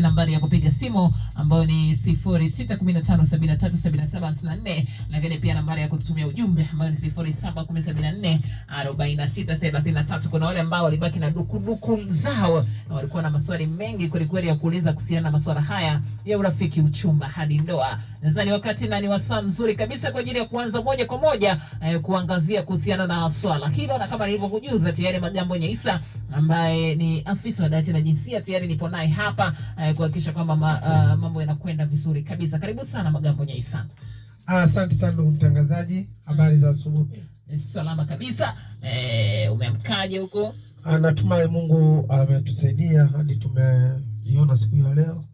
Nambari ya kupiga simu ambayo ni 0615737754, lakini pia nambari ya kutumia ujumbe ambayo ni 0717444633. Kuna wale ambao walibaki na dukuduku zao na walikuwa na maswali mengi kwelikweli ya kuuliza kuhusiana na masuala haya ya urafiki, uchumba hadi ndoa. Nadhani wakati na ni wasaa mzuri kabisa kwa ajili ya kuanza moja kwa moja kuangazia kuhusiana na swala hilo, na kama nilivyokujuza tayari Magambo Nyaisa ambaye ni afisa wa dawati la jinsia tayari nipo naye hapa kuhakikisha kwamba mambo yanakwenda vizuri kabisa. Karibu sana Magambo Nyaisa. Asante sana ndugu mtangazaji, habari za asubuhi? Salama kabisa. Umeamkaje huko? Natumai Mungu ametusaidia hadi tumeiona siku ya leo,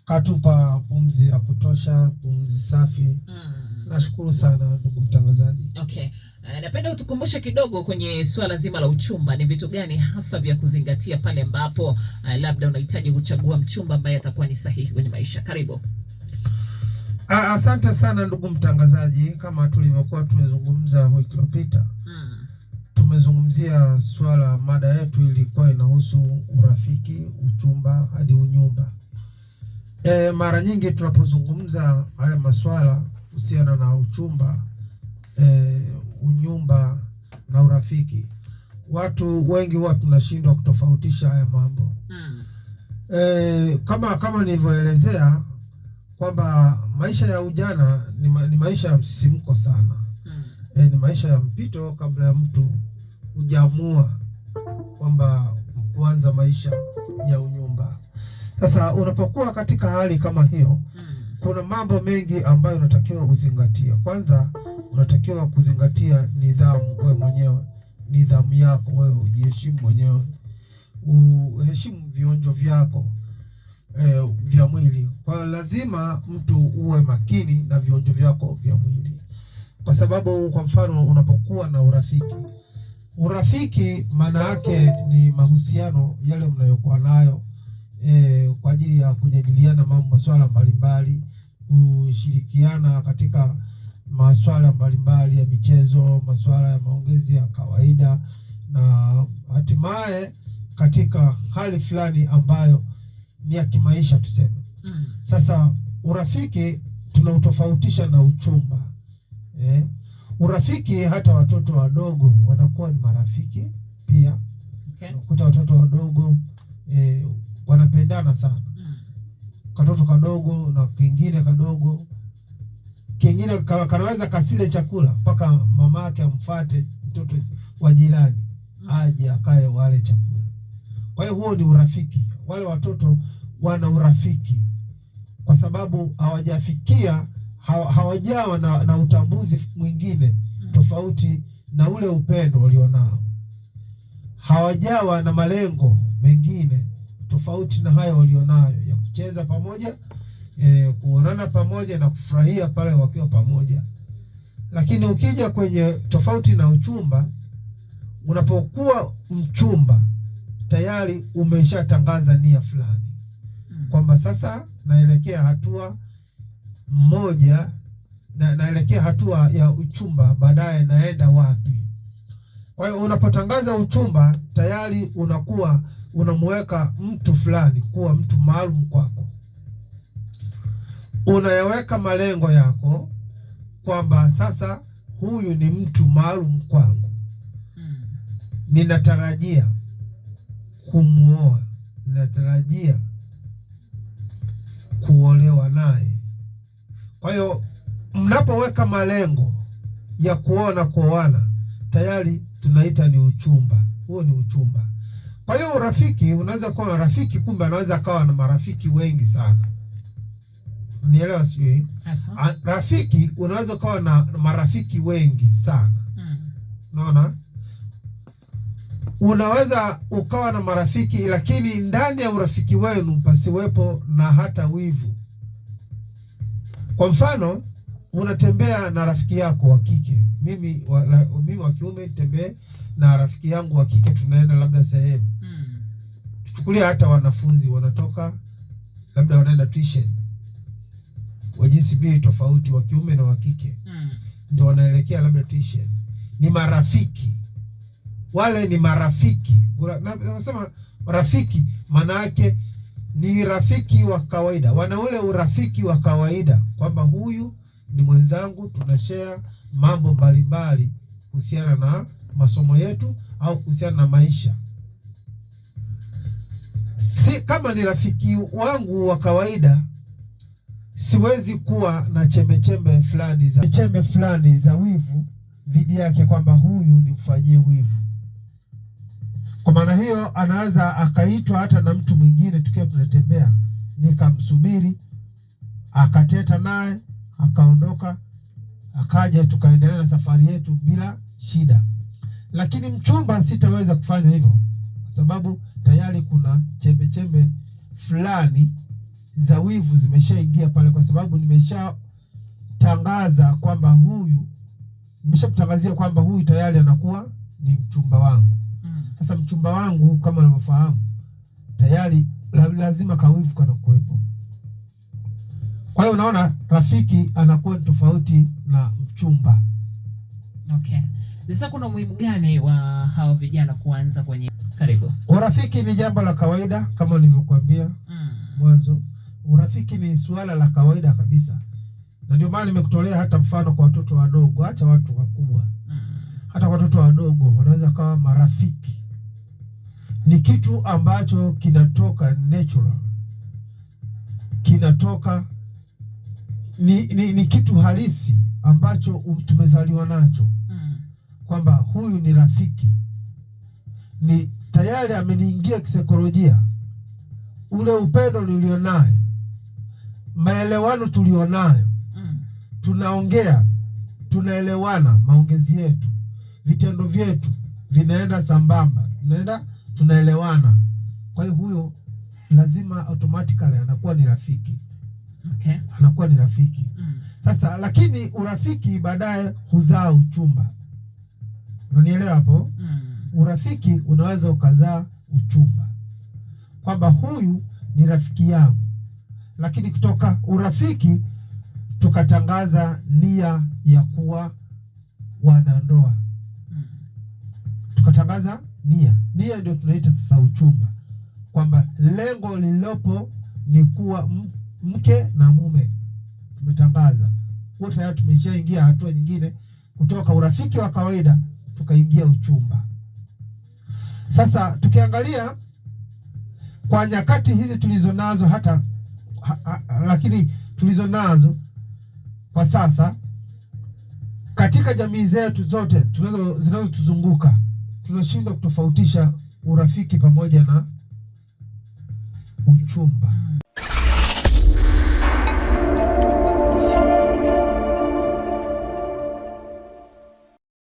katupa pumzi ya kutosha, pumzi safi. Nashukuru sana ndugu mtangazaji. Okay. Napenda utukumbushe kidogo kwenye suala zima la uchumba, ni vitu gani hasa vya kuzingatia pale ambapo labda unahitaji kuchagua mchumba ambaye atakuwa ni sahihi kwenye maisha. Karibu. Asante sana ndugu mtangazaji, kama tulivyokuwa tumezungumza wiki iliyopita, tumezungumzia swala, mada yetu ilikuwa inahusu urafiki, uchumba hadi unyumba. Mara nyingi tunapozungumza haya maswala husiana na uchumba, unyumba na urafiki, watu wengi huwa tunashindwa kutofautisha haya mambo. Kama nilivyoelezea kwamba maisha ya ujana ni maisha ya msisimko sana. Ni maisha ya mpito kabla ya mtu hujaamua kwamba kuanza maisha ya unyumba. Sasa unapokuwa katika hali kama hiyo, kuna mambo mengi ambayo unatakiwa uzingatie. Kwanza unatakiwa kuzingatia nidhamu wewe mwenyewe, nidhamu yako wewe, ujiheshimu mwenyewe, uheshimu vionjo vyako vya mwili. Kwa hiyo lazima mtu uwe makini na vionjo vyako vya mwili, kwa sababu kwa mfano unapokuwa na urafiki, urafiki maana yake ni mahusiano yale mnayokuwa nayo kwa ajili ya kujadiliana mambo, masuala mbalimbali, kushirikiana katika masuala mbalimbali ya michezo, masuala ya maongezi ya kawaida, na hatimaye katika hali fulani ambayo ni ya kimaisha tuseme. Sasa urafiki tunautofautisha na uchumba. Urafiki hata watoto wadogo wanakuwa ni marafiki pia. Unakuta watoto wadogo wanapendana sana. Katoto kadogo na kingine kadogo, kingine kanaweza kasile chakula mpaka mama yake amfuate mtoto wa jirani aje akae wale chakula. Kwa hiyo huo ni urafiki. Wale watoto wana urafiki kwa sababu hawajafikia hawajawa na utambuzi mwingine tofauti na ule upendo walionao. Hawajawa na malengo mengine tofauti na hayo walionayo ya kucheza pamoja, kuonana pamoja na kufurahia pale wakiwa pamoja. Lakini ukija kwenye tofauti na uchumba, unapokuwa mchumba tayari umeshatangaza nia fulani kwamba sasa naelekea hatua moja na naelekea hatua ya uchumba, baadaye naenda wapi? Kwa hiyo unapotangaza uchumba tayari unakuwa unamuweka mtu fulani kuwa mtu maalum kwako, unayaweka malengo yako kwamba sasa huyu ni mtu maalum kwangu, ninatarajia kumuoa, ninatarajia kuolewa naye. Kwa hiyo mnapoweka malengo ya kuona kuoana, tayari tunaita ni uchumba. Huo ni uchumba. Kwa hiyo urafiki, unaweza kuwa na rafiki, kumbe anaweza akawa na marafiki wengi sana. Nielewa sijui? Rafiki unaweza kuwa na marafiki wengi sana. Unaona? Unaweza ukawa na marafiki lakini ndani ya urafiki wenu pasiwepo na hata wivu. Kwa mfano, unatembea na rafiki yako wa kike, mimi wa kiume nitembee na rafiki yangu wa kike, tunaenda labda sehemu. Tuchukulie hata wanafunzi wanatoka labda wanaenda tuition wa jinsi mbili tofauti, wa kiume na wa kike, ndio wanaelekea labda tuition, ni marafiki wale, ni marafiki. Nasema rafiki maana yake Ni rafiki wa kawaida, wana ule urafiki wa kawaida kwamba huyu ni mwenzangu, tunashare mambo mbalimbali kuhusiana na masomo yetu au kuhusiana na maisha. Si kama ni rafiki wangu wa kawaida, siwezi kuwa na chembechembe fulani za chembe fulani za wivu dhidi yake kwamba huyu nimfanyie wivu. Kwa maana hiyo, anaweza akaitwa hata na mtu mwingine tukiwa tunatembea, nikamsubiri akateta naye akaondoka, akaja tukaendelea na safari yetu bila shida. Lakini mchumba sitaweza kufanya hivyo, kwa sababu tayari kuna chembe chembe fulani za wivu zimeshaingia pale, kwa sababu nimeshatangaza kwamba huyu, nimeshamtangazia kwamba huyu tayari anakuwa ni mchumba wangu. Sasa mchumba wangu kama unavyofahamu tayari lazima kawivu kanakuwepo. Kwa hiyo unaona rafiki anakuwa ni tofauti na mchumba. Okay. Sasa kuna umuhimu gani wa hawa vijana kuanza kwenye karibu? Urafiki ni jambo la kawaida kama nilivyokuambia mwanzo. Urafiki ni suala la kawaida kabisa, na ndio maana nimekutolea hata mfano kwa watoto wadogo, acha watu wakubwa. Hata watoto wadogo wanaweza kawa marafiki. Ni kitu ambacho kinatoka natural, kinatoka ni kitu halisi ambacho tumezaliwa nacho kwamba huyu ni rafiki, ni tayari ameniingia kisaikolojia, ule upendo nilionayo, maelewano tulionayo, tunaongea, tunaelewana, maongezi yetu, vitendo vyetu vinaenda sambamba, tunaenda tunaelewana. Kwa hiyo huyo lazima automatically anakuwa ni rafiki. Okay. Anakuwa ni rafiki. Sasa lakini urafiki baadaye huzaa uchumba. Unanielewa hapo? Urafiki unaweza ukazaa uchumba, kwamba huyu ni rafiki yangu, lakini kutoka urafiki tukatangaza nia ya kuwa wanandoa. Tukatangaza nia. Nia ndio tunaita sasa uchumba, kwamba lengo lililopo ni kuwa mke na mume. Tumetangaza huo tayari, tumeshaingia hatua nyingine kutoka urafiki wa kawaida tukaingia uchumba. Sasa tukiangalia kwa nyakati hizi tulizonazo hata lakini tulizonazo kwa sasa katika jamii zetu zote zinazotuzunguka, tunashindwa kutofautisha urafiki pamoja na uchumba.